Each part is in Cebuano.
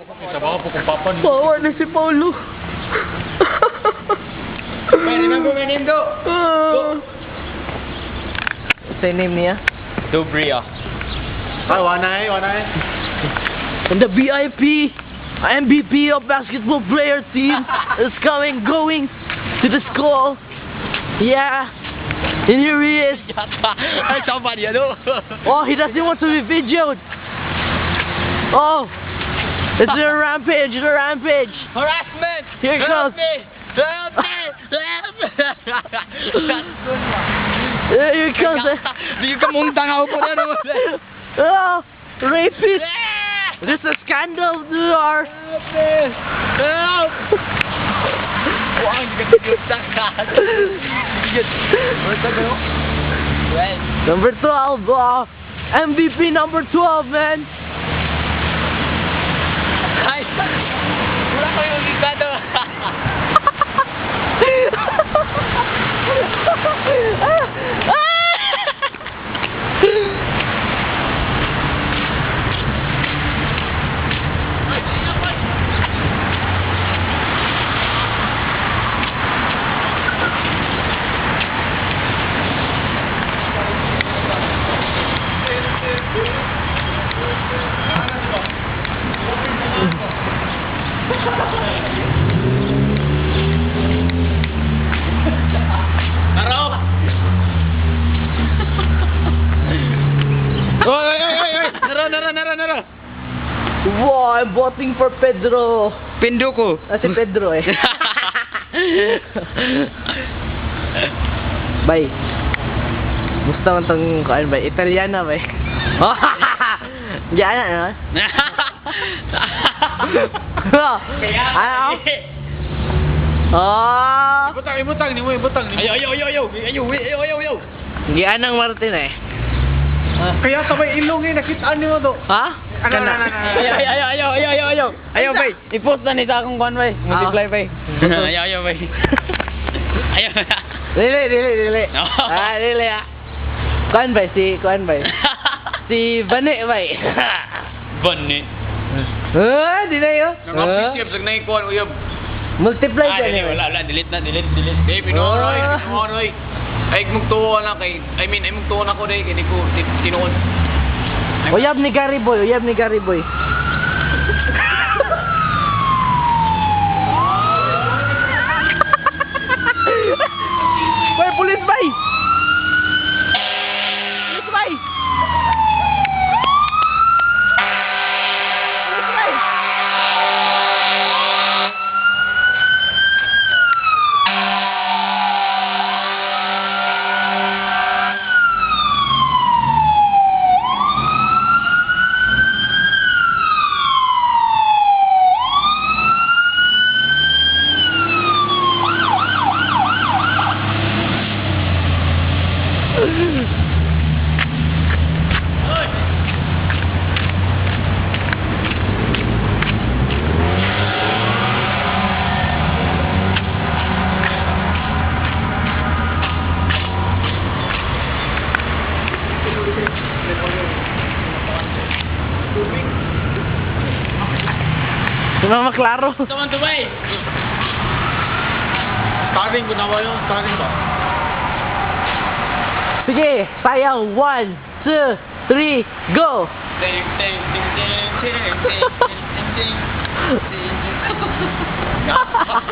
Trabaho po kung papa ni. Bawa na si Paulo. Hey, remember my name, Do? Ah. Sa name niya? Dobria. Ay, wanay, wanay. And the VIP, MVP of basketball player team is coming, going to the school. Yeah. And here he is. Ay, somebody, ano? Oh, he doesn't want to be videoed. Oh, it's a rampage, it's a rampage. Harassment! Here it Help comes. me! Help me! Help me! Here it comes. Di ka mong tangaw po na, no? Oh, rapist. This is a scandal to our. Help me! Help! Wow, hindi ka tigil. Well, Number 12, MVP number 12, man. Ay! Wala ko yung ligado. Taro! Oy, oy, oy, oy. Nara, nara, nara, nara. Wow, I'm voting for Pedro. Pindo ko. Ah, si Pedro eh. Bay. Gusto man tong kuan bay. Italiana bay. Diyan na, no? Kaya, Ano? Ah! Ibutang, ibutang nimo, ibutang nimo. Ayaw, ayaw, ayaw, ayaw, ayaw, ayaw, ayaw, ayaw. Gianang Martin eh. Kaya sabay ilong eh, nakita nimo do. Ha? Ano, ano, ano, ano, Ayaw, ayaw, ayaw, ayaw, ayaw, ayaw. Ayaw, bay. I-post na nito akong kwan, bay. Multiply, bay. Ayaw, ayaw, bay. Ayaw. Dili, dili, dili. No. Ah, dili ah. Kuan bay si kuan bay. Si Bane bay. Bani. Ah, di na yun. Nang-appreciate sa naikuan uyab. Multiply Ah, dyan dili, eh. wala, wala. Delete na, delete, delete. Eh, pinuonoy, Ah. pinuonoy. Ay, mugtuo na kay, I mean, ay mugtuo na ko day kay di ko tinuod. Uyab ni Gary Boy, uyab ni Gary Boy. Bay, pulis bay! Pulis bay! Pulis bay! Si Mama Claro. Ito man to, bay. Starting ko na ba yun? Starting ba? Sige, sayaw. One, two, three, go! Ding, ding, ding, ding, ding, ding, ding, ding, ding.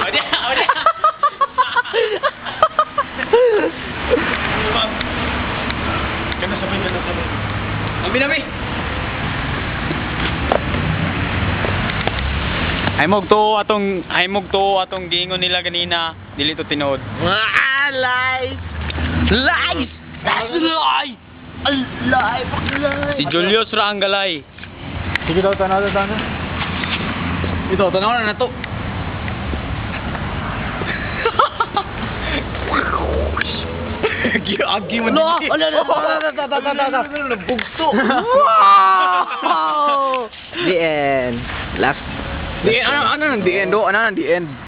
Ode, ode. Kana sabay, kana sabay. Abi nami. Ay mog to atong ay mog to atong giingon nila ganina dili to tinuod. Ah, lies! Lies! That's a lie! A lie! Fucking lie! Si Julius ra ang galay. Sige daw, tanaw, tanaw. Ito tanaw na nato. Agi mo No! Oh, no, no, no, no, no, no, no, no, no. Bugso. Wow! The end. Last. The end, ano, ano nang the end? Oh, ano nang the end?